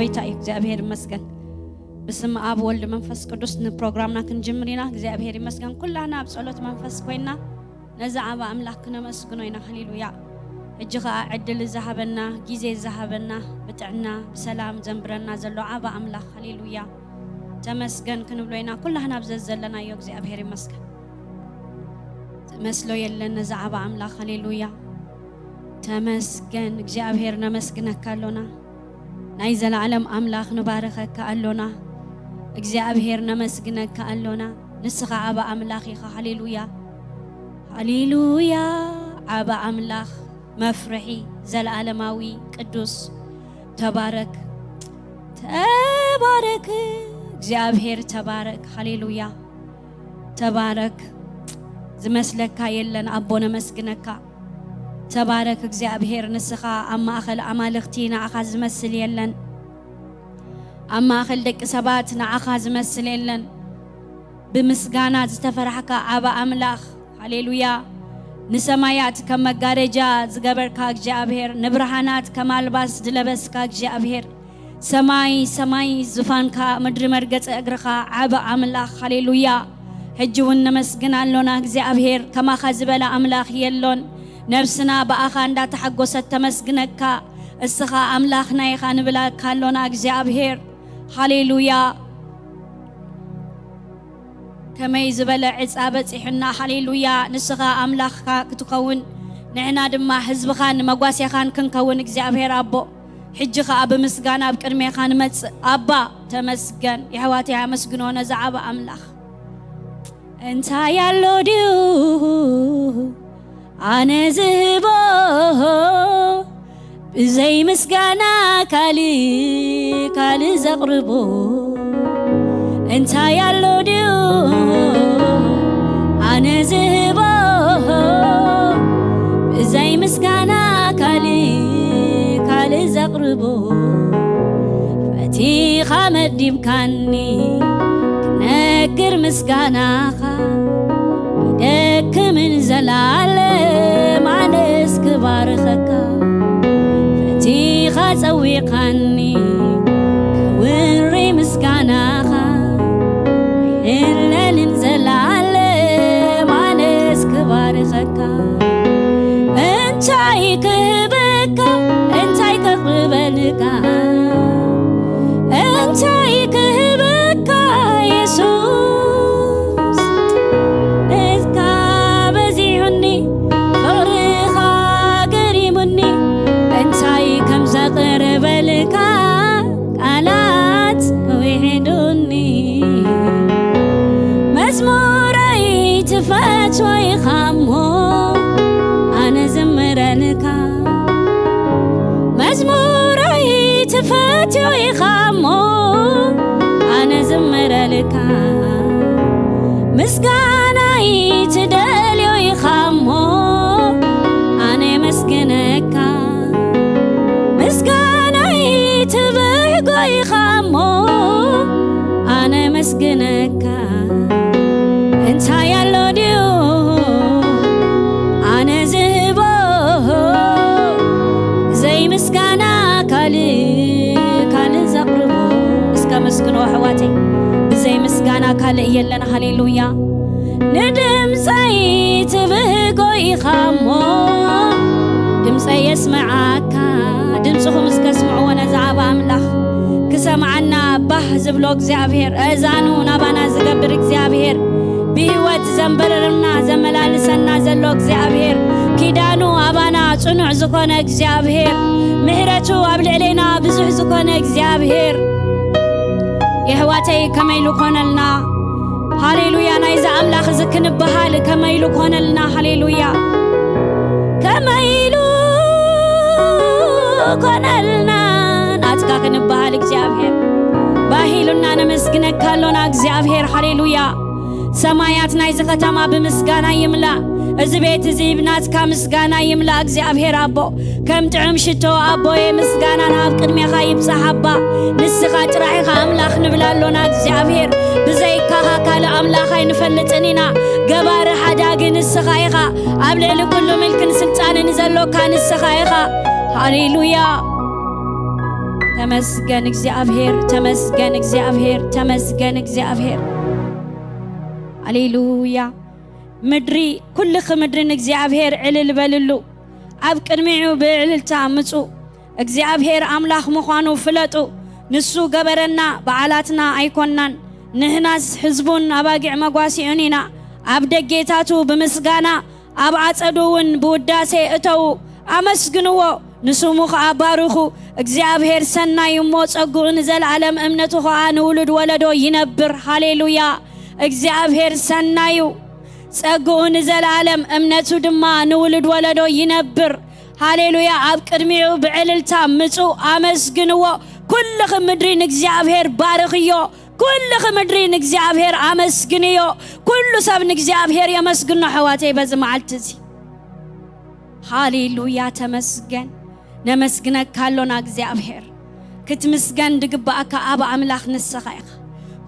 ጎይታ እዩ። እግዚኣብሔር ይመስገን። ብስም ኣብ፣ ወልድ፣ መንፈስ ቅዱስ ንፕሮግራምና ክንጅምር ኢና። እግዚኣብሔር ይመስገን። ኩላና ኣብ ጸሎት መንፈስ ኮይና ነዚ ዓባ ኣምላኽ ክነመስግኖ ኢና። ሃሌሉያ። ሕጂ ኸኣ ዕድል ዝሃበና፣ ግዜ ዝሃበና፣ ብጥዕና ብሰላም ዘንብረና ዘሎ ዓባ ኣምላኽ፣ ሃሌሉያ፣ ተመስገን ክንብሎ ኢና። ኩላህና ኣብ ዘዘለናዮ እግዚኣብሔር ይመስገን። ዝመስሎ የለን ነዚ ዓባ ኣምላኽ። ሃሌሉያ፣ ተመስገን እግዚኣብሔር፣ ነመስግነካ ኣሎና። ናይ ዘላለም ኣምላኽ፣ ንባርኸካ ኣሎና። እግዚኣብሔር፣ ነመስግነካ ኣሎና። ንስኻ ዓባ ኣምላኽ ኢኻ። ሃሌሉያ፣ ሃሌሉያ። ዓባ ኣምላኽ፣ መፍርሒ፣ ዘላለማዊ፣ ቅዱስ፣ ተባረክ፣ ተባረክ፣ እግዚኣብሔር ተባረክ። ሃሌሉያ፣ ተባረክ። ዝመስለካ የለን ኣቦ፣ ነመስግነካ። ተባረክ እግዚኣብሔር፣ ንስኻ ኣብ ማእኸል ኣማልኽቲ ንዓኻ ዝመስል የለን። ኣብ ማእኸል ደቂ ሰባት ንዓኻ ዝመስል የለን። ብምስጋና ዝተፈራሕካ ዓባ ኣምላኽ፣ ሃሌሉያ። ንሰማያት ከም መጋረጃ ዝገበርካ እግዚኣብሔር፣ ንብርሃናት ከም ኣልባስ ዝለበስካ እግዚኣብሔር፣ ሰማይ ሰማይ ዙፋንካ፣ ምድሪ መርገጺ እግርኻ፣ ዓቢ ኣምላኽ፣ ሃሌሉያ። ሕጂ እውን ነመስግን ኣሎና እግዚኣብሔር፣ ከማኻ ዝበለ ኣምላኽ የሎን። ነብስና ብኣኻ እንዳተሓጎሰት ተመስግነካ፣ እስኻ ኣምላኽና ኢኻ ንብለካ ኣሎና እግዚኣብሔር። ሃሌሉያ። ከመይ ዝበለ ዕጻ በጺሑና፣ ሃሌሉያ። ንስኻ ኣምላኽካ ክትኸውን፣ ንሕና ድማ ህዝብኻን መጓሴኻን ክንከውን እግዚኣብሔር ኣቦ፣ ሕጂ ኸኣ ብምስጋና ኣብ ቅድሜኻ ንመጽእ። ኣባ ተመስገን። የሕዋተይ ኣመስግኖ ነዚ ዓቢ ኣምላኽ። እንታይ ኣሎ ድዩ ኣነ ዝህቦ ብዘይ ምስጋና ካልእ ካልእ ዘቕርቦ? እንታይ ኣሎ ድዩ ኣነ ዝህቦ ብዘይ ምስጋና ካልእ ካልእ ዘቕርቦ? ፈቲኻ መዲብካኒ ክነግር ምስጋናኻ ይደክምን ዘላለም ኣነስ ክባርኸካ። ፈቲኻ ጸዊኻኒ ከውሪ ምስጋናኻ ኣይሕለልን ዘላለም ኣነስ ክባርኸካ። እንታይ ክህበካ እንታይ ከቕርበልካ እንታይ ክህበካ የሱስ? ነዝካ በዚሑኒ ፍቕርኻ ገሪሙኒ እንታይ ከም ዘቕርበልካ ቃላት ውሒዱኒ። መዝሙረይ ትፈትዎ ኢኻ እሞ ኣነ ዝምረልካ። መዝሙረይ ትፈትዮ ኢኻ እሞ ኣነ ዝምረልካ። ምስጋናይ ትደልዮ ኢኻ እሞ ኣነ የመስግነካ። ምስጋናይ ትብህጎ ኢኻ እሞ ኣነ የመስግነካ። እንታይ ኣሎ ድዩ ኣነ ዝህቦ ብዘይ ምስጋና ካልእ ካልእ ዘቕርቦ? እስከ መስግኖ ኣሕዋተይ፣ ብዘይ ምስጋና ካልእ የለን። ሃሌሉያ። ንድምፀይ ትብህጎ ኢኻ እሞ ድምፀይ የስምዓካ። ድምፅኹም እስከ ስምዕዎ ነዚ ዓቢ ኣምላኽ። ክሰምዓና ባህ ዝብሎ እግዚኣብሔር፣ ኣእዛኑ ናባና ዝገብር እግዚኣብሔር፣ ብህይወት ዘንበርርና ዘመላልሰና ዘሎ እግዚኣብሔር፣ ኪዳኑ ኣባና ጽኑዕ ዝኾነ እግዚኣብሔር፣ ምሕረቱ ኣብ ልዕሌና ብዙሕ ዝኾነ እግዚኣብሔር፣ የሕዋተይ ከመይ ኢሉ ኮነልና። ሃሌሉያ። ናይዚ ኣምላኽ እዚ ክንበሃል ከመይ ኢሉ ኮነልና። ሃሌሉያ። ከመይ ኢሉ ኮነልና ናትካ ክንበሃል እግዚኣብሔር። ባሂሉና ነመስግነካ ኣሎና እግዚኣብሔር። ሃሌሉያ። ሰማያት ናይዚ ከተማ ብምስጋና ይምላእ። እዚ ቤት እዚ ብናትካ ምስጋና ይምላእ እግዚኣብሔር ኣቦ። ከም ጥዑም ሽቶ ኣቦየ ምስጋናና ኣብ ቅድሜኻ ይብጻሕ ኣባ። ንስኻ ጥራሕ ኢኻ ኣምላኽ ንብል ኣሎና እግዚኣብሔር። ብዘይካኻ ካልእ ኣምላኽ ኣይንፈልጥን ኢና። ገባሪ ሓዳጊ ንስኻ ኢኻ። ኣብ ልዕሊ ኩሉ ምልክን ስልጣንን ዘሎካ ንስኻ ኢኻ። ሃሌሉያ። ተመስገን እግዚኣብሔር፣ ተመስገን እግዚኣብሔር፣ ተመስገን እግዚኣብሔር። ሃሌሉያ። ምድሪ፣ ኩልኺ ምድሪ ንእግዚኣብሔር ዕልል በልሉ። ኣብ ቅድሚዑ ብዕልልታ ምጹ። እግዚኣብሔር ኣምላኽ ምዃኑ ፍለጡ። ንሱ ገበረና፣ በዓላትና ኣይኮናን። ንሕናስ ህዝቡን ኣባጊዕ መጓሲኡን ኢና። ኣብ ደጌታቱ ብምስጋና፣ ኣብ ዓጸዱ እውን ብውዳሴ እተዉ። ኣመስግንዎ፣ ንስሙ ኸኣ ባርኹ። እግዚኣብሔር ሰናይ እሞ ጸግኡ ንዘለኣለም፣ እምነቱ ኸኣ ንውሉድ ወለዶ ይነብር። ሃሌሉያ! እግዚኣብሔር ሰናዩ፣ ጸግኡ ንዘለኣለም፣ እምነቱ ድማ ንውሉድ ወለዶ ይነብር። ሃሌሉያ! ኣብ ቅድሚኡ ብዕልልታ ምጹ፣ ኣመስግንዎ። ኩልኺ ምድሪ ንእግዚኣብሔር ባርኽዮ። ኩልኺ ምድሪ ንእግዚኣብሔር ኣመስግንዮ። ኩሉ ሰብ ንእግዚኣብሔር የመስግኖ፣ ኣሕዋተይ፣ በዚ መዓልቲ እዚ። ሃሌሉያ፣ ተመስገን። ነመስግነካ ኣሎና እግዚኣብሔር። ክትምስገን ድግብኣካ ኣብ ኣምላኽ ንስኻ ኢኻ።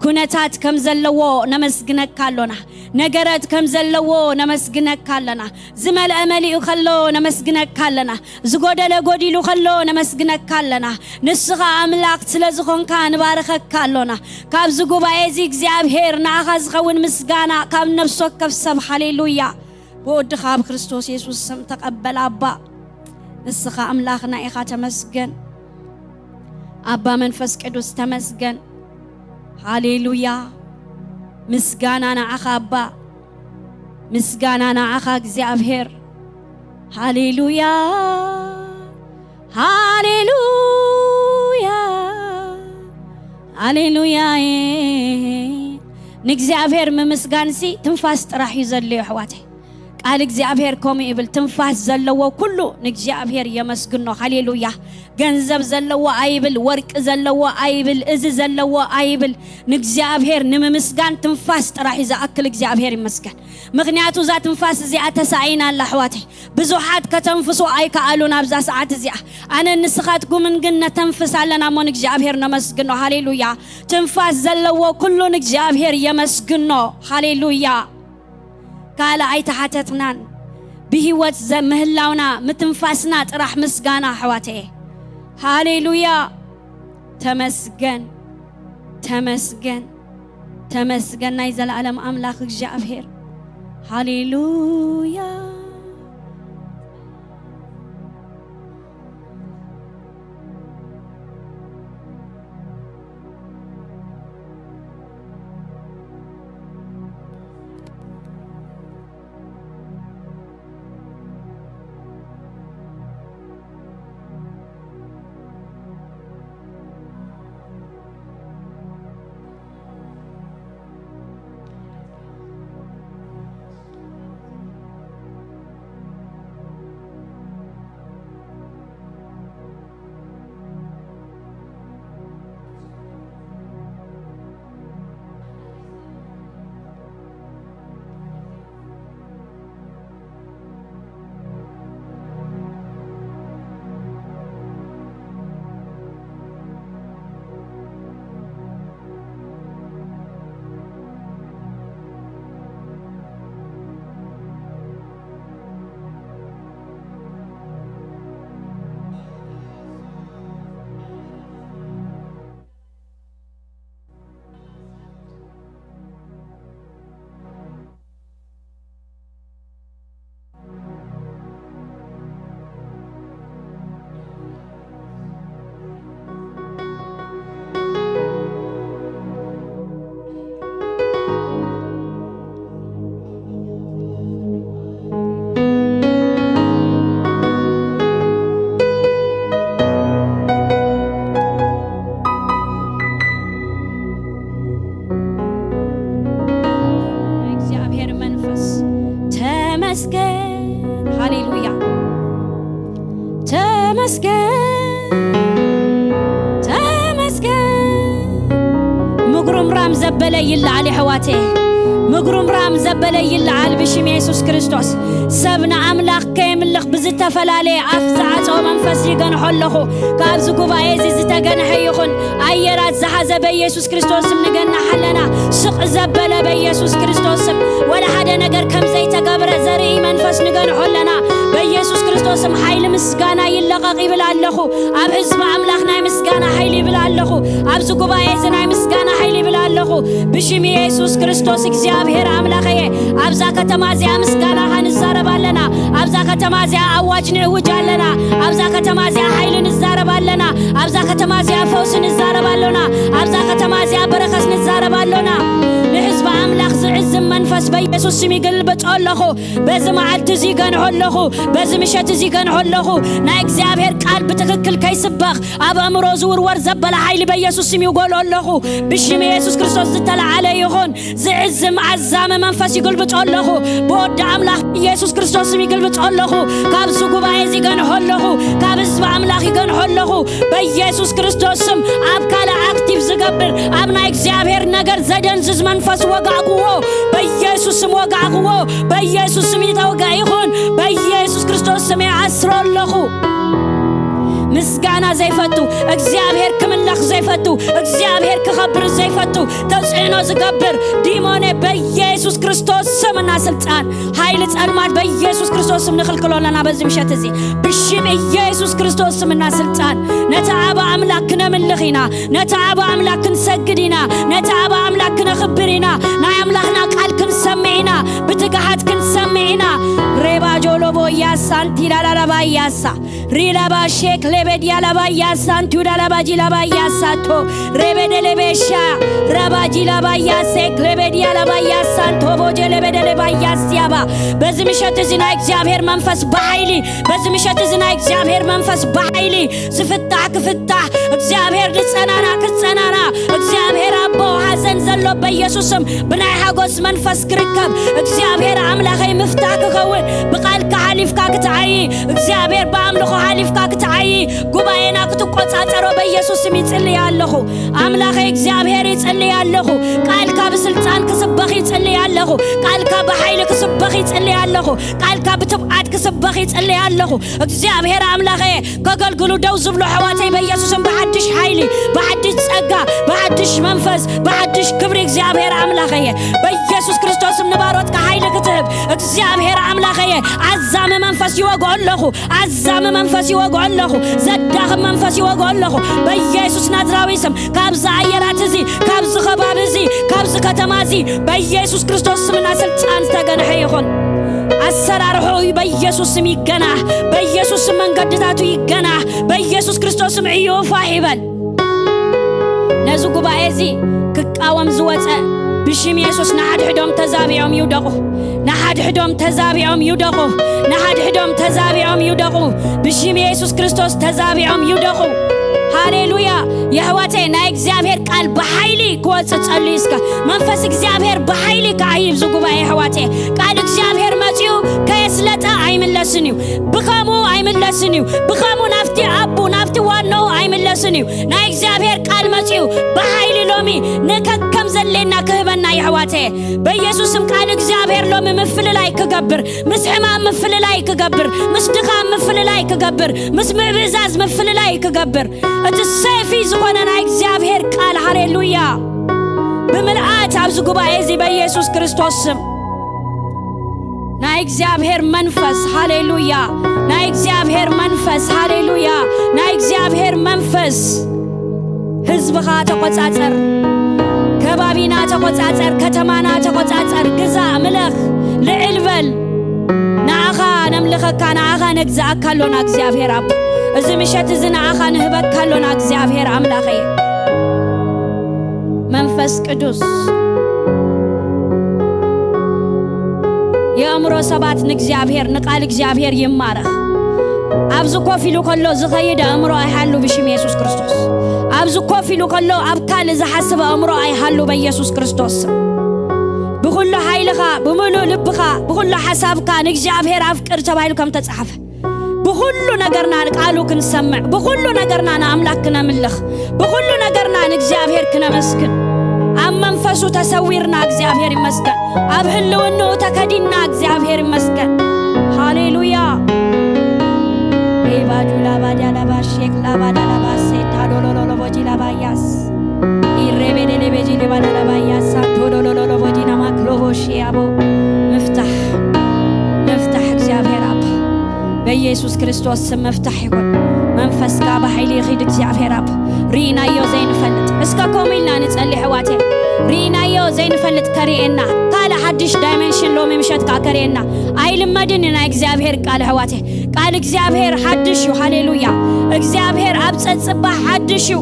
ኩነታት ከም ዘለዎ ነመስግነካ ኣሎና። ነገራት ከም ዘለዎ ነመስግነካ ኣለና። ዝመልአ መሊኡ ከሎ ነመስግነካ ኣለና። ዝጎደለ ጎዲሉ ከሎ ነመስግነካ ኣለና። ንስኻ ኣምላኽ ስለ ዝኾንካ ንባርኸካ ኣሎና። ካብዚ ጉባኤ እዚ እግዚኣብሔር ንዓኻ ዝኸውን ምስጋና ካብ ነፍሲ ወከፍ ሰብ። ሃሌሉያ። ብወድኻ ኣብ ክርስቶስ የሱስ ስም ተቐበል ኣባ። ንስኻ ኣምላኽና ኢኻ፣ ተመስገን። ኣባ መንፈስ ቅዱስ ተመስገን። ሃሌሉያ። ምስጋና ንዓኻ ኣባ። ምስጋና ንዓኻ እግዚኣብሔር። ሃሌሉያ። ሃሌሉያ። ሃሌሉያ። ንእግዚኣብሔር ምምስጋንሲ ትንፋስ ጥራሕ እዩ ዘድልዮ ኣሕዋተይ። ቃል እግዚኣብሔር ከምኡ ይብል፣ ትንፋስ ዘለዎ ኩሉ ንእግዚኣብሔር የመስግኖ። ሃሌሉያ። ገንዘብ ዘለዎ ኣይብል፣ ወርቂ ዘለዎ ኣይብል፣ እዚ ዘለዎ ኣይብል፣ ንእግዚኣብሔር ንምምስጋን ትንፋስ ጥራሕ እዩ ዝኣክል። እግዚኣብሔር ይመስገን። ምኽንያቱ እዛ ትንፋስ እዚኣ ተሳኢና ኣላ ኣሕዋተይ። ብዙሓት ከተንፍሱ ኣይከኣሉን ኣብዛ ሰዓት እዚኣ። ኣነ ንስኻትኩምን ግን ነተንፍስ ኣለና እሞ ንእግዚኣብሔር ነመስግኖ። ሃሌሉያ። ትንፋስ ዘለዎ ኩሉ ንእግዚኣብሔር የመስግኖ። ሃሌሉያ። ካልእ ኣይተሓተትናን። ብህይወት ዘ-፣ ምህላውና ምትንፋስና ጥራሕ ምስጋና ኣሕዋተየ። ሃሌሉያ። ተመስገን፣ ተመስገን፣ ተመስገን ናይ ዘለኣለም ኣምላኽ እግዚኣብሔር። ሃሌሉያ። እግዚኣብሔር መንፈስ ተመስገን። ሃሌሉያ። ተመስገን፣ ተመስገን። ምጉርምራም ዘበለ ይለዓል፣ የሕዋቴ። ምጉርምራም ዘበለ ይለዓል ብሽም የሱስ ክርስቶስ። ሰብ ንኣምላኽ ከየምልኽ ብዝተፈላለየ ኣፍ ዝዓጸወ መንፈስ ይገንሖ ኣለኹ። ካብዚ ጉባኤ እዚ ዝተገንሐ ይኹን። ኣየራት ዝሓዘ በኢየሱስ ክርስቶስ ስም ንገንሕ ኣለና። ስቕ ዘበለ በኢየሱስ ክርስቶስ ስም፣ ወላ ሓደ ነገር ከም ዘይተገብረ ዘርኢ መንፈስ ንገንሖ ኣለና። በኢየሱስ ክርስቶስ ስም ሓይሊ ምስጋና ይለቐቕ ይብል ኣለኹ። ኣብ ህዝቢ ኣምላኽ ናይ ምስጋና ሓይሊ ኣብዚ ጉባኤ እዚ ናይ ምስጋና ሓይሊ ይብል ኣለኹ። ብሽም የሱስ ክርስቶስ እግዚኣብሔር ኣምላኸየ፣ ኣብዛ ከተማ እዚኣ ምስጋናኻ ንዛረብ ኣለና። ኣብዛ ከተማ እዚኣ ኣዋጅ ንእውጅ ኣለና። ኣብዛ ከተማ እዚኣ ሓይሊ ንዛረብ ኣለና። ኣብዛ ከተማ እዚኣ ፈውሲ ንዛረብ ኣሎና። ኣብዛ ከተማ እዚኣ በረኸት ንዛረብ ኣሎና። ንህዝቢ ኣምላኽ ዝዕዝም መንፈስ በኢየሱስ ስም ይገልብጦ ኣለኹ። በዚ መዓልቲ እዚ ገንሖ ኣለኹ። በዚ ምሸት እዚ ገንሖ ኣለኹ። ናይ እግዚኣብሔር ቃል ብትኽክል ከይስበኽ ኣብ ኣእምሮ ዝውርወር ዘበለ ሓይሊ በኢየሱስ ስም ይጎሎ ኣለኹ። ብሽም የሱስ ክርስቶስ ዝተለዓለ ይኹን። ዝዕዝም ኣዛሚ መንፈስ ይግልብጦ ኣለኹ። ብወዲ ኣምላኽ ኢየሱስ ክርስቶስ ስም ይግልብጦ ኣለኹ። ካብዚ ጉባኤ እዚ ገንሖ ኣለኹ። ካብ ህዝቢ ኣምላኽ ይገንሖ ኣለኹ። በኢየሱስ ክርስቶስ ስም ኣብ ካልእ ኣክቲቭ ዝገብር፣ ኣብ ናይ እግዚኣብሔር ነገር ዘደንዝዝ መንፈስ ወጋእክዎ። በኢየሱስ ስም ወጋእክዎ። በኢየሱስ ስም ይተውጋእ ይኹን። በኢየሱስ ክርስቶስ ስም ይኣስሮ ኣለኹ። ምስጋና ዘይፈቱ፣ እግዚኣብሔር ክምለኽ ዘይፈቱ፣ እግዚኣብሔር ክኸብር ዘይፈቱ፣ ተጽዕኖ ዝገብር ዲሞኔ በኢየሱስ ክርስቶስ ስምና ስልጣን፣ ሓይሊ ጸልማት በኢየሱስ ክርስቶስ ስም ንኽልክሎ ኣለና በዚ ምሸት እዚ። ብሽም ኢየሱስ ክርስቶስ ስምና ስልጣን፣ ነቲ ኣባ ኣምላኽ ክነምልኽ ኢና፣ ነቲ ኣባ ኣምላኽ ክንሰግድ ኢና፣ ነቲ ኣባ ኣምላኽ ክነኽብር ኢና፣ ናይ ኣምላኽና ቃል ክንሰምዕ ኢና፣ ብትግሃት ክንሰምዕ ኢና። ሬባ ጆሎቦ ያሳንቲ ላላላባ ያሳ ሪላባ ሼክ ሌቤድያ ላባ ያሳንቱ ዳላባ ጂላባ ያሳቶ ሬቤደሌቤሻ ራባ ጂላባ ያሴክ ሌቤድያ ላባ ያሳንቶ ቦጀ ሌቤደሌባ ያስያባ። በዚ ምሸት እዚ ናይ እግዚኣብሔር መንፈስ ብሓይሊ፣ በዚ ምሸት እዚ ናይ እግዚኣብሔር መንፈስ ብሓይሊ ዝፍታሕ ክፍታሕ፣ እግዚኣብሔር ዝጸናና ክጸናና፣ እግዚኣብሔር ኣቦ ሓዘን ዘሎ በኢየሱስም ብናይ ሓጎስ መንፈስ ክርከብ፣ እግዚኣብሔር ኣምላኸይ ምፍታሕ ክኸውን፣ ብቓልካ ሓሊፍካ ክትዓዪ፣ እግዚኣብሔር ብኣምልኾ ሓሊፍካ ክትዓዪ፣ ጉባኤና ክትቆጻጸሮ በኢየሱስ ስም ይጽልይ ኣለኹ። ኣምላኸይ እግዚኣብሔር ይጽልይ ኣለኹ። ቃልካ ብስልጣን ክስበኽ ይጽልይ ኣለኹ። ቃልካ ብሓይሊ ክስበኽ ይጽልይ ኣለኹ። ቃልካ ብትብዓት ክስበኽ ይጽልይ ኣለኹ። እግዚኣብሔር ኣምላኸየ፣ ከገልግሉ ደው ዝብሉ ኣሕዋተይ በኢየሱስም ብሓድሽ ሓይሊ፣ ብሓድሽ ጸጋ፣ ብሓድሽ መንፈስ፣ ብሓድሽ ክብሪ እግዚኣብሔር ኣምላኸየ፣ በኢየሱስ ክርስቶስም ንባሮትካ ሓይሊ ክትህብ እግዚኣብሔር ኣምላኸየ፣ ኣዛሚ መንፈስ ይወግኦ ኣለኹ። ኣዛሚ መንፈስ ይወግኦ ኣለኹ። ዘዳኽም መንፈስ ይወግኦ ኣለኹ። በኢየሱስ ናዝራዊ ስም ካብዚ ኣየራት እዚ፣ ካብዚ ከባቢ እዚ፣ ካብዚ ከተማ እዚ በኢየሱስ ክርስቶስ ስምና ስልጣን ዝተገንሐ ይኹን። ኣሰራርሖኡ በኢየሱስ ስም ይገናህ። በኢየሱስ ስም መንገድታቱ ይገናህ። በኢየሱስ ክርስቶስ ስም ዕዩ ፋሕ ይበል። ነዚ ጉባኤ እዚ ክቃወም ዝወጸ ብሽም የሱስ ንሓድሕዶም ተዛቢዖም ይውደቑ። ንሓድሕዶም ተዛቢዖም ይውደቑ። ንሓድሕዶም ተዛቢዖም ይውደቑ። ብሽም የሱስ ክርስቶስ ተዛቢዖም ይውደቑ። ሃሌሉያ። የሕዋተይ፣ ናይ እግዚኣብሔር ቃል ብሓይሊ ክወጽእ ጸልዩ እስከ። መንፈስ እግዚኣብሔር ብሓይሊ ክዓይብ እዚ ጉባኤ የሕዋተይ። ቃል እግዚኣብሔር መጺኡ ከየስለጠ ኣይምለስን እዩ። ብኸምኡ ኣይምለስን እዩ። ብኸምኡ ናብቲ ኣቡ፣ ናብቲ ዋናኡ ኣይምለስን እዩ። ናይ እግዚኣብሔር ቃል መጺኡ ብሓይሊ ሎሚ ንከከም ዘድልየና ክህበና የሕዋተየ። በኢየሱስም ቃል እግዚኣብሔር ሎሚ ምፍልላይ ክገብር፣ ምስ ሕማም ምፍልላይ ክገብር፣ ምስ ድኻም ምፍልላይ ክገብር፣ ምስ ምእብዛዝ ምፍልላይ ክገብር፣ እቲ ሰይፊ ዝኾነ ናይ እግዚኣብሔር ቃል፣ ሃሌሉያ፣ ብምልኣት ኣብዚ ጉባኤ እዚ በኢየሱስ ክርስቶስ ስም ናይ እግዚኣብሔር መንፈስ፣ ሃሌሉያ፣ ናይ እግዚኣብሔር መንፈስ፣ ሃሌሉያ፣ ናይ እግዚኣብሔር መንፈስ። ህዝብኻ ተቆጻጸር፣ ከባቢና ተቆጻጸር፣ ከተማና ተቆጻጸር፣ ግዛእ፣ ምለኽ፣ ልዕል በል። ንኣኻ ነምልኸካ፣ ንኣኻ ነግዝኣካ ኣሎና እግዚኣብሔር ኣቦ። እዚ ምሸት እዚ ንኣኻ ንህበካ ኣሎና እግዚኣብሔር ኣምላኸየ። መንፈስ ቅዱስ፣ የእምሮ ሰባት ንእግዚኣብሔር፣ ንቃል እግዚኣብሔር ይማረኽ። ኣብዚ ኮፍ ኢሉ ከሎ ዝኸይድ ኣእምሮ ኣይሃሉ ብሽም የሱስ ክርስቶስ። ኣብዚ ኮፍ ኢሉ ከሎ ኣብ ካልእ ዝሓስብ ኣእምሮ ኣይሃሉ በኢየሱስ ክርስቶስ ስም። ብኹሉ ሓይልኻ፣ ብምሉእ ልብኻ፣ ብኹሉ ሓሳብካ ንእግዚኣብሔር ኣፍቅር ተባሂሉ ከም ተጻሕፈ፣ ብኹሉ ነገርና ንቃሉ ክንሰምዕ፣ ብኹሉ ነገርና ንኣምላኽ ክነምልኽ፣ ብኹሉ ነገርና ንእግዚኣብሔር ክነመስግን፣ ኣብ መንፈሱ ተሰዊርና እግዚኣብሔር ይመስገን፣ ኣብ ህልውንኡ ተከዲንና እግዚኣብሔር ይመስገን። ሃሌሉያ። ኤባጁ ላባዳ ላባሼክ ላባዳ ላባሴ ታዶሎሎሎ ቦጂ ላባያስ ኢሬቤዴሌ ቤጂ ሌባዳ ላባያስ ሳንቶዶሎሎሎ ቦጂ ናማክሎቦሼ ኣቦ። ምፍታሕ፣ ምፍታሕ እግዚኣብሔር ኣባ። በኢየሱስ ክርስቶስ ስም ምፍታሕ ይኹን። መንፈስካ ብሓይሊ ይኺድ እግዚኣብሔር ኣባ። ርኢናዮ ዘይንፈልጥ፣ እስከ ከምኡ ኢልና ንጸሊ ኣሕዋተይ። ርኢናዮ ዘይንፈልጥ ከርእየና፣ ካልእ ሓድሽ ዳይመንሽን ሎሚ ምሸት ከኣ ከርእየና። ኣይልመድን እዩ ናይ እግዚኣብሔር ቃል ኣሕዋተይ። ቃል እግዚኣብሔር ሓድሽ እዩ። ሃሌሉያ። እግዚኣብሔር ኣብ ጸጽባሕ ሓድሽ እዩ።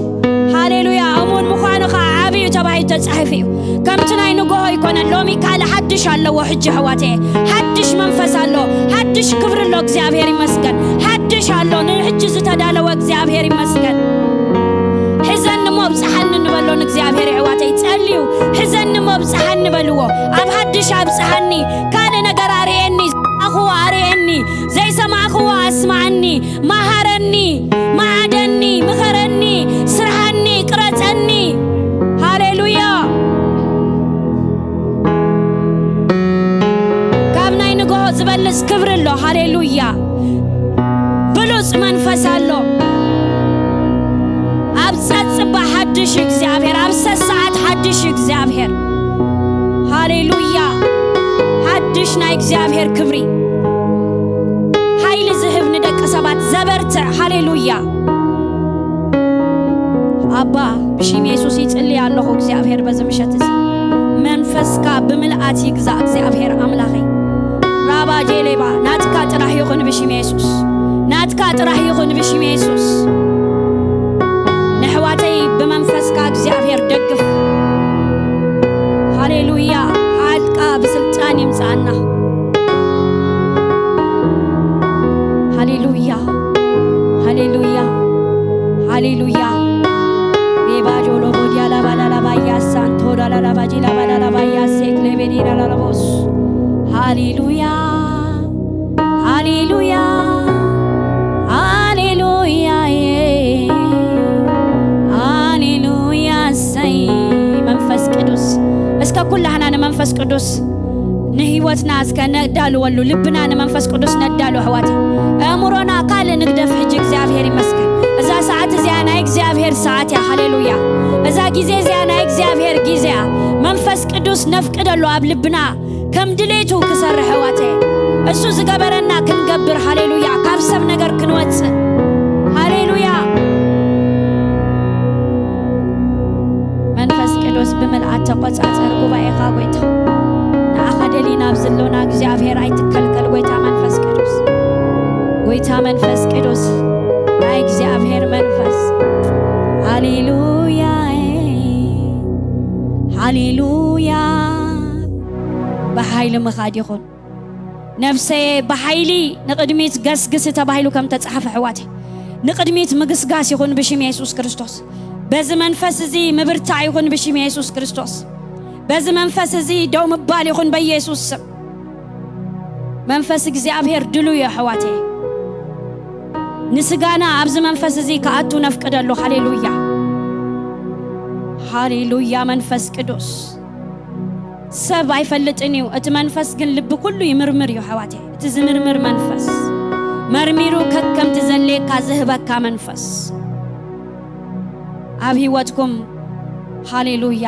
ሃሌሉያ። እሙን ምዃኑ ኸኣ ዓቢ እዩ ተባሂሉ ተጻሒፉ እዩ። ከምቲ ናይ ንግሆ ኣይኮነን። ሎሚ ካልእ ሓድሽ ኣለዎ። ሕጂ ኣሕዋተይ ሓድሽ መንፈስ ኣሎ። ሓድሽ ክብሪ ኣሎ። እግዚኣብሔር ይመስገን። ሓድሽ ኣሎ። ንሕጂ ዝተዳለወ እግዚኣብሔር ይመስገን። ሕዘኒ እሞ ብጽሓኒ ንበሎ ንእግዚኣብሔር። ኣሕዋተይ ጸልዩ። ሕዘኒ እሞ ብጽሓኒ በልዎ። ኣብ ሓድሽ ኣብጽሓኒ። ካልእ ነገር ኣርእየኒ። ዝሰማዕኽዎ ኣርእየኒ። ዘይሰማዕኽዎ ኣስማዓኒ። መሃረኒ። መዓደኒ። ምኸረኒ። ስርሓኒ። ቅረጸኒ። ሃሌሉያ። ካብ ናይ ንግሆ ዝበልጽ ክብሪ ኣሎ። ሃሌሉያ። ብሉጽ መንፈስ ኣሎ። ኣብ ጸጽባ ሓድሽ እግዚኣብሔር፣ ኣብ ሰሰዓት ሓድሽ እግዚኣብሔር። ሃሌሉያ። ሓድሽ ናይ እግዚኣብሔር ክብሪ። ሓይሊ ዝህብ ንደቂ ሰባት ዘበርትዕ። ሃሌሉያ። ኣባ፣ ብሽም የሱስ ይጽሊ ኣለኹ እግዚኣብሔር በዚ ምሸት እዚ። መንፈስካ ብምልኣት ይግዛእ እግዚኣብሔር ኣምላኸይ። ራባ ጄሌባ፣ ናትካ ጥራሕ ይኹን ብሽም የሱስ። ናትካ ጥራሕ ይኹን ብሽም የሱስ። ነሕዋተይ ብመንፈስካ እግዚኣብሔር ደግፍ። ሃሌሉያ። ሓልቃ ብስልጣን ይምጻኣና። ሃሌሉያ። ሃሌሉያ። ሃሌሉያ። ቤባጆ ሎቦዲያ ላባላላባያ ሳንቶ ዳላላባጂ ላባላላባያ ሴክሌቤዲ ላላላቦስ። ሃሌሉያ። ሃሌሉያ። ሃሌሉያ። ሃሌሉያ። እሰይ። መንፈስ ቅዱስ። እስከ ኩላህና ንመንፈስ ቅዱስ ንህይወትና እስከ ነዳልወሉ፣ ልብና ንመንፈስ ቅዱስ ነዳሉ ኣሕዋት። ኣእምሮና ካልእ ንግደፍ። ሕጂ እግዚኣብሔር ይመስገን። እዛ ሰዓት እዚኣ ናይ እግዚኣብሔር ሰዓት እያ። ሃሌሉያ። እዛ ግዜ እዚኣ ናይ እግዚኣብሔር ግዜ እያ። መንፈስ ቅዱስ ነፍቅደሉ ኣብ ልብና ከም ድሌቱ ክሰርሕ ኣሕዋት። እሱ ዝገበረና ክንገብር። ሃሌሉያ። ካብ ሰብ ነገር ክንወጽእ። ሃሌሉያ። መንፈስ ቅዱስ ብምልኣት ተቆጻጸር ጉባኤኻ ጎይታ። ንዓኻ ደሊና ኣብ ዘሎና እግዚኣብሔር ኣይትከልከል ጎይታ መንፈስ ቅዱስ። ጎይታ መንፈስ ቅዱስ ናይ እግዚኣብሔር መንፈስ። ሃሌሉያ። ሃሌሉያ። ብሓይሊ ምኻድ ይኹን። ነፍሰየ ብሓይሊ ንቕድሚት ገስግሲ ተባሂሉ ከም ተጻሕፈ ኣሕዋተይ። ንቕድሚት ምግስጋስ ይኹን ብሽም የሱስ ክርስቶስ። በዚ መንፈስ እዚ ምብርታዕ ይኹን ብሽም የሱስ ክርስቶስ። በዚ መንፈስ እዚ ደው ምባል ይኹን በኢየሱስ ስም። መንፈስ እግዚኣብሔር ድሉው እዩ ኣሕዋተይ። ንስጋና ኣብዚ መንፈስ እዚ ክኣቱ ነፍቅደሉ። ሃሌሉያ። ሃሌሉያ መንፈስ ቅዱስ። ሰብ ኣይፈልጥን እዩ፣ እቲ መንፈስ ግን ልቢ ኩሉ ይምርምር እዩ ኣሕዋተይ። እቲ ዝምርምር መንፈስ፣ መርሚሩ ከከምቲ ዘድልየካ ዝህበካ መንፈስ ኣብ ህይወትኩም። ሃሌሉያ።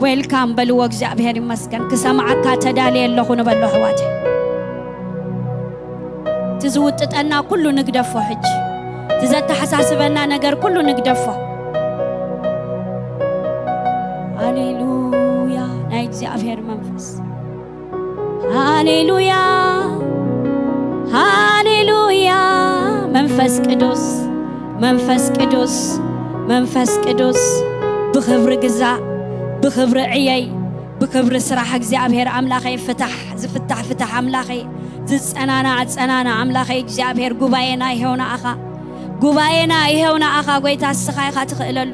ዌልካም በልዎ። እግዚኣብሔር ይመስገን። ክሰምዓካ ተዳልየ ኣለኹ ንበሎ ኣሕዋተይ። እቲ ዝውጥጠና ኩሉ ንግደፎ ሕጂ። እቲ ዘተሓሳስበና ነገር ኩሉ ንግደፎ። ሃሌሉያ ናይ እግዚኣብሔር መንፈስ። ሃሌሉያ ሃሌሉያ መንፈስ ቅዱስ መንፈስ ቅዱስ መንፈስ ቅዱስ ብኽብሪ ግዛእ ብኽብሪ ዕየይ ብኽብሪ ስራሕ እግዚኣብሔር ኣምላኸይ ፍታሕ ዝፍታሕ ፍታሕ ኣምላኸይ ዝጸናናዕ ጸናናዕ ኣምላኸይ እግዚኣብሔር ጉባኤና ይሄው ንኣኻ ጉባኤና ይሄው ንኣኻ ጎይታ እስኻ ኢኻ ትኽእለሉ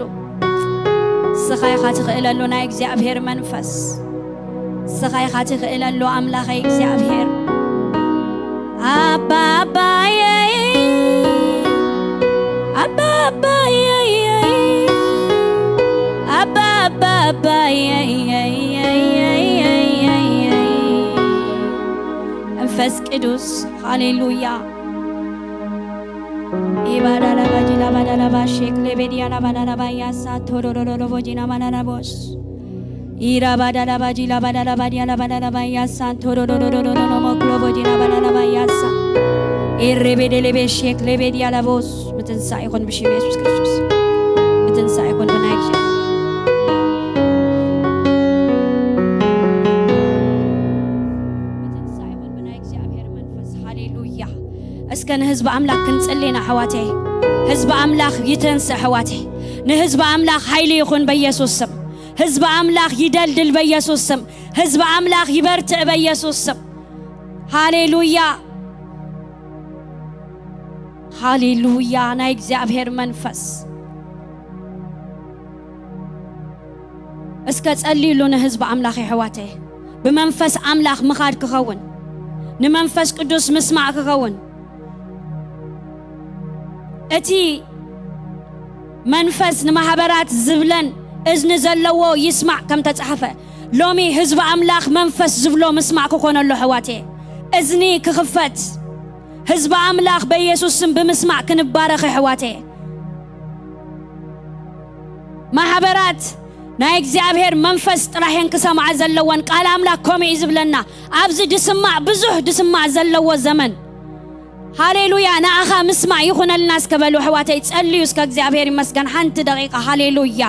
እስኻ ኢኻ ትኽእለሉ ናይ እግዚኣብሔር መንፈስ እስኻ ኢኻ ትኽእለሉ ኣምላኸይ እግዚኣብሔር ኣባ ኣባየይ ኣባ ኣባየይ ኣባ ኣባ ኣባየይ መንፈስ ቅዱስ ሃሌሉያ ኢባዳላባጂ ላባዳላባ ሼክ ሌቤዲያ ላባዳላባ ያሳ ቶዶዶዶዶቦጂና ማናናቦስ ኢራባዳላባጂ ላባዳላባዲያ ላባዳላባ ያሳ ቶዶዶዶዶዶኖሞክሎቦጂና ባዳላባ ያሳ ኤሬቤዴሌቤ ሼክ ሌቤዲያ ላቦስ ምትንሳእ ይኹን ብሽም የሱስ ክርስቶስ ምትንሳእ ይኹን ብናይ ህዝቢ ኣምላኽ ክንጽሊ ኢና ኣሕዋተይ። ህዝቢ ኣምላኽ ይተንስእ ኣሕዋተይ። ንህዝቢ ኣምላኽ ሓይሊ ይኹን በኢየሱስ ስም። ህዝቢ ኣምላኽ ይደልድል በኢየሱስ ስም። ህዝቢ ኣምላኽ ይበርትዕ በኢየሱስ ስም። ሃሌሉያ፣ ሃሌሉያ። ናይ እግዚኣብሔር መንፈስ እስከ ጸልዩሉ ንህዝቢ ኣምላኽ የሕዋተይ። ብመንፈስ ኣምላኽ ምኻድ ክኸውን፣ ንመንፈስ ቅዱስ ምስማዕ ክኸውን። እቲ መንፈስ ንማሕበራት ዝብለን እዝኒ ዘለዎ ይስማዕ ከም ተጻሕፈ፣ ሎሚ ህዝቢ ኣምላኽ መንፈስ ዝብሎ ምስማዕ ክኾነሉ ኣሕዋተይ። እዝኒ ክኽፈት፣ ህዝቢ ኣምላኽ በኢየሱስ ስም ብምስማዕ ክንባረኽ ኣሕዋተይ። ማሕበራት ናይ እግዚኣብሔር መንፈስ ጥራሕ እየን ክሰምዓ ዘለወን። ቃል ኣምላኽ ከምኡ እዩ ዝብለና። ኣብዚ ድስማዕ፣ ብዙሕ ድስማዕ ዘለዎ ዘመን። ሃሌሉያ፣ ንኣኻ ምስማዕ ይኹነልና እስከ በሉ ኣሕዋተይ። ጸልዩ እስከ እግዚኣብሔር ይመስገን። ሓንቲ ደቂቃ። ሃሌሉያ።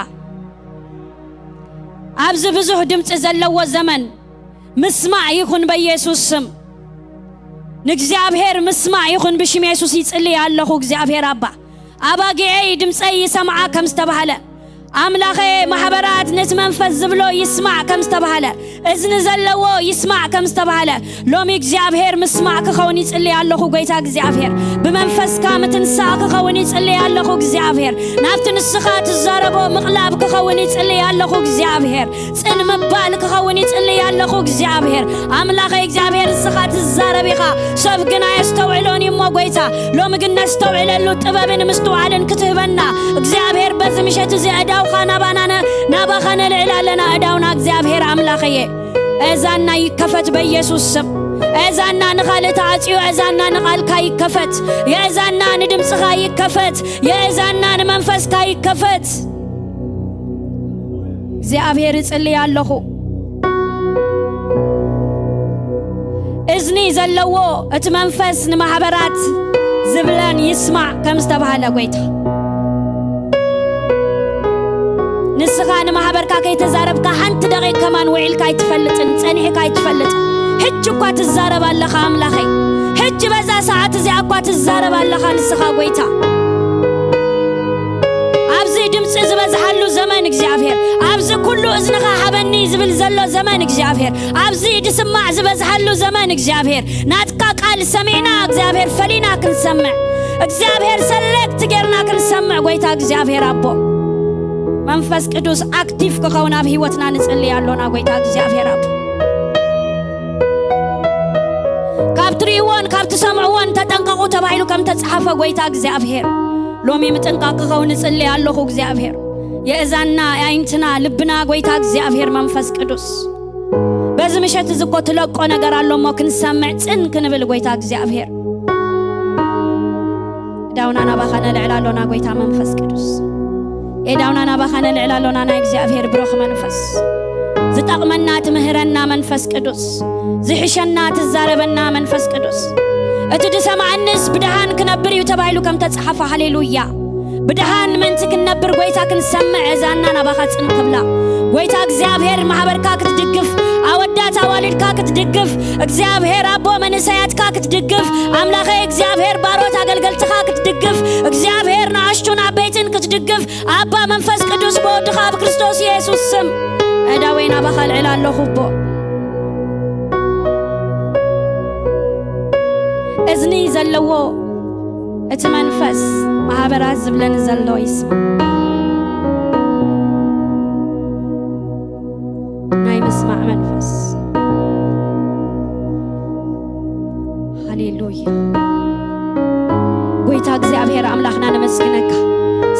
ኣብዚ ብዙሕ ድምጺ ዘለዎ ዘመን ምስማዕ ይኹን በኢየሱስ ስም። ንእግዚኣብሔር ምስማዕ ይኹን ብሽም የሱስ ይጽልይ ኣለኹ። እግዚኣብሔር ኣባ፣ ኣባጊዐይ ድምፀይ ይሰምዓ ከም ዝተባህለ፣ ኣምላኸ ማሕበራት ነቲ መንፈስ ዝብሎ ይስማዕ ከም ዝተባህለ፣ እዝኒ ዘለዎ ይስማዕ ከም ዝተባህለ፣ ሎሚ እግዚኣብሔር ምስማዕ ክኸውን ይጽልይ ኣለኹ። ጎይታ እግዚኣብሔር ብመንፈስካ ምትንሳእ ክኸውን ይጽልይ ኣለኹ። እግዚኣብሔር ናብቲ ንስኻ ትዛረቦ ምቕላብ ክኸውን ይጽልይ ኣለኹ። እግዚኣብሔር ጽን ምባል ክኸውን ይጽልይ ኣለኹ። እግዚኣብሔር ኣምላኸይ እግዚኣብሔር ንስኻ ትዛረብ ኢኻ፣ ሰብ ግን ኣየስተውዕሎን እዩ እሞ ጎይታ፣ ሎሚ ግን ነስተውዕለሉ ጥበብን ምስትውዓልን ክትህበና እግዚኣብሔር በዚ ምሸት እዚ ዕዳውኻ ናባና ነ-፣ ናባኻ ነልዕል ኣለና። ዕዳውና እግዚኣብሔር ኣምላኸየ፣ እዛና ይከፈት በኢየሱስ ስም። እዛና ንኻልእ ተዓጽዩ፣ እዛና ንቓልካ ይከፈት። የእዛና ንድምፅኻ ይከፈት። የእዛና ንመንፈስካ ይከፈት። እግዚኣብሔር እጽልይ ኣለኹ። እዝኒ ዘለዎ እቲ መንፈስ ንማሕበራት ዝብለን ይስማዕ ከም ዝተባህለ ጎይታ፣ ንስኻ ንማሕበርካ ከይተዛረብካ ሓንቲ ደቂቅ ከማን ውዒልካ ኣይትፈልጥን፣ ጸኒሕካ ኣይትፈልጥን። ሕጂ እኳ ትዛረብ ኣለኻ ኣምላኸይ። ሕጂ በዛ ሰዓት እዚኣ እኳ ትዛረብ ኣለኻ ንስኻ ጎይታ። ኣብዚ ድምፂ ዝበዝሓሉ ዘመን እግዚኣብሔር፣ ኣብዚ ኩሉ እዝንኻ ሃበኒ ዝብል ዘሎ ዘመን እግዚኣብሔር፣ ኣብዚ ድስማዕ ዝበዝሓሉ ዘመን እግዚኣብሔር፣ ናትካ ቃል ሰሚዕና እግዚኣብሔር ፈሊና ክንሰምዕ፣ እግዚኣብሔር ሰሌክት ጌርና ክንሰምዕ ጎይታ እግዚኣብሔር ኣቦ፣ መንፈስ ቅዱስ ኣክቲቭ ክኸውን ኣብ ህይወትና ንጽልይ ኣሎና ጎይታ እግዚኣብሔር ኣቦ። ካብ ትርእይዎን ካብ ትሰምዕዎን ተጠንቀቑ ተባሂሉ ከም ተጻሓፈ ጎይታ እግዚኣብሔር፣ ሎሚ ምጥንቃቕ ክኸውን እጽሊ ኣለኹ። እግዚኣብሔር የእዛንና፣ የኣይንትና፣ ልብና ጎይታ እግዚኣብሔር መንፈስ ቅዱስ በዚ ምሸት እዚ እኮ ትለቆ ነገር ኣሎ እሞ ክንሰምዕ ጽን ክንብል ጎይታ እግዚኣብሔር። ዳውና ናባኻ ነልዕል ኣሎና ጎይታ መንፈስ ቅዱስ። ኤዳውና ናባኻ ነልዕል ኣሎና ናይ እግዚኣብሔር ብሩኽ መንፈስ። ዝጠቕመና ትምህረና መንፈስ ቅዱስ። ዝሕሸና ትዛረበና መንፈስ ቅዱስ። እቲ ድሰምዓንስ ብድሃን ክነብር እዩ ተባሂሉ ከም ተጻሓፈ። ሃሌሉያ። ብድሃን ምእንቲ ክንነብር ጎይታ ክንሰምዕ እዛና ናባኻ ጽን ክብላ። ጎይታ እግዚኣብሔር ማሕበርካ ክትድግፍ፣ ኣወዳት ኣዋልድካ ክትድግፍ፣ እግዚኣብሔር ኣቦ መንእሰያትካ ክትድግፍ፣ ኣምላኸ እግዚኣብሔር ባሮት ኣገልገልትኻ ክትድግፍ፣ እግዚኣብሔር ንኣሽቱን ዓበይትን ክትድግፍ፣ ኣባ መንፈስ ቅዱስ ብወድኻ ኣብ ክርስቶስ የሱስ ስም እዳወይ ናባኻ ልዕል ኣለኹ ኣቦ። እዝኒ ዘለዎ እቲ መንፈስ ማሕበራት ዝብለኒ ዘሎ ይስማዕ። ናይ ምስማዕ መንፈስ። ሃሌሉያ። ጎይታ እግዚኣብሔር ኣምላኽና ነመስግነካ።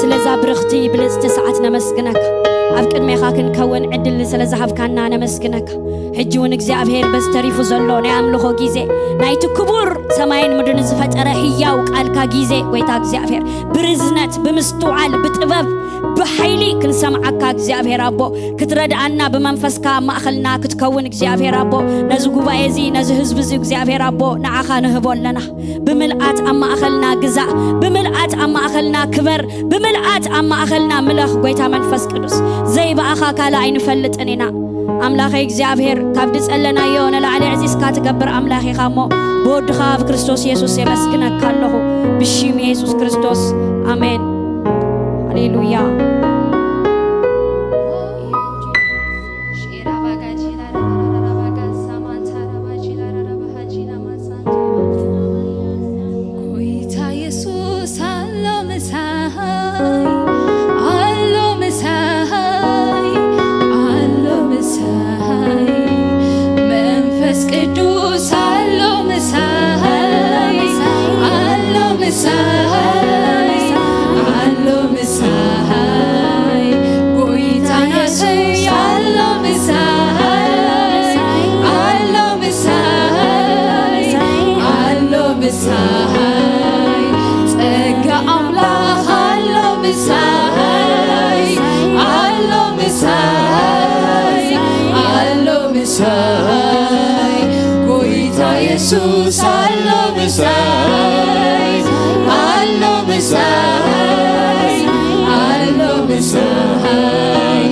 ስለዛ ብርኽቲ ብልጽቲ ሰዓት ነመስግነካ። ኣብ ቅድሜኻ ክንከውን ዕድል ስለ ዝሃብካና ነመስግነካ። ሕጂ እውን እግዚኣብሔር በዚ ተሪፉ ዘሎ ናይ ኣምልኾ ግዜ፣ ናይቲ ክቡር ሰማይን ምድርን ዝፈጠረ ህያው ቃልካ ግዜ፣ ጎይታ እግዚኣብሔር፣ ብርዝነት፣ ብምስትውዓል፣ ብጥበብ፣ ብሓይሊ ክንሰምዓካ እግዚኣብሔር ኣቦ፣ ክትረድኣና ብመንፈስካ ኣብ ማእኸልና ክትከውን እግዚኣብሔር ኣቦ፣ ነዚ ጉባኤ እዚ፣ ነዚ ህዝቢ እዚ እግዚኣብሔር ኣቦ፣ ንዓኻ ንህቦ ኣለና። ብምልኣት ኣብ ማእኸልና ግዛእ፣ ብምልኣት ኣብ ማእኸልና ክበር፣ ብምልኣት ኣብ ማእኸልና ምለኽ ጎይታ መንፈስ ቅዱስ። ዘይብኣኻ ካልእ ኣይንፈልጥን ኢና። ኣምላኸይ እግዚኣብሔር፣ ካብ ዝጸለናዮ ንላዕሊ ዕዚዝካ ትገብር ኣምላኽ ኢኻ እሞ፣ ብወድኻ ኣብ ክርስቶስ የሱስ የመስግነካ ኣለኹ፣ ብሽም የሱስ ክርስቶስ፣ ኣሜን። ሃሌሉያ። ጎይታ የሱስ ኣሎ ምሳይ፣ ኣሎ ምሳይ፣ ኣሎ ምሳይ። መንፈስ ቅዱስ ኣሎ ምሳይ፣ ኣሎ ምሳይ፣ ኣሎ ምሳይ። ጎይታ የሱስ ኣሎ ምሳይ፣ ኣሎ ምሳይ፣ ኣሎ ምሳይ። ጸጋ ኣምላኽ ኣሎ ምሳይ፣ ኣሎ ምሳይ፣ ኣሎ ምሳይ። ጎይታ የሱስ ኣሎ ምሳይ፣ ኣሎ ምሳይ፣ ኣሎ ምሳይ።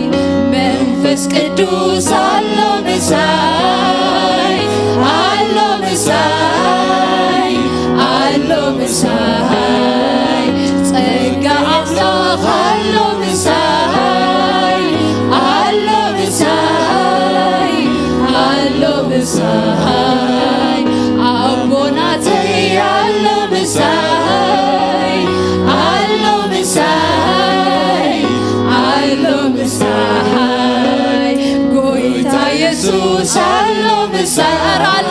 መንፈስ ቅዱስ ኣሎ ምሳይ፣ ኣሎ ምሳይ፣ ኣሎ ምሳይ። ጸጋ ኣምላኽ ኣሎ ምሳይ፣ ኣሎ ምሳይ፣ ኣሎ ምሳይ። ኣቦናተይ ኣሎ ምሳይ፣ ኣሎ ምሳይ፣ ኣሎ ምሳይ። ጎይታ የሱስ ኣሎ ምሳይ፣ ኧረ ኣሎ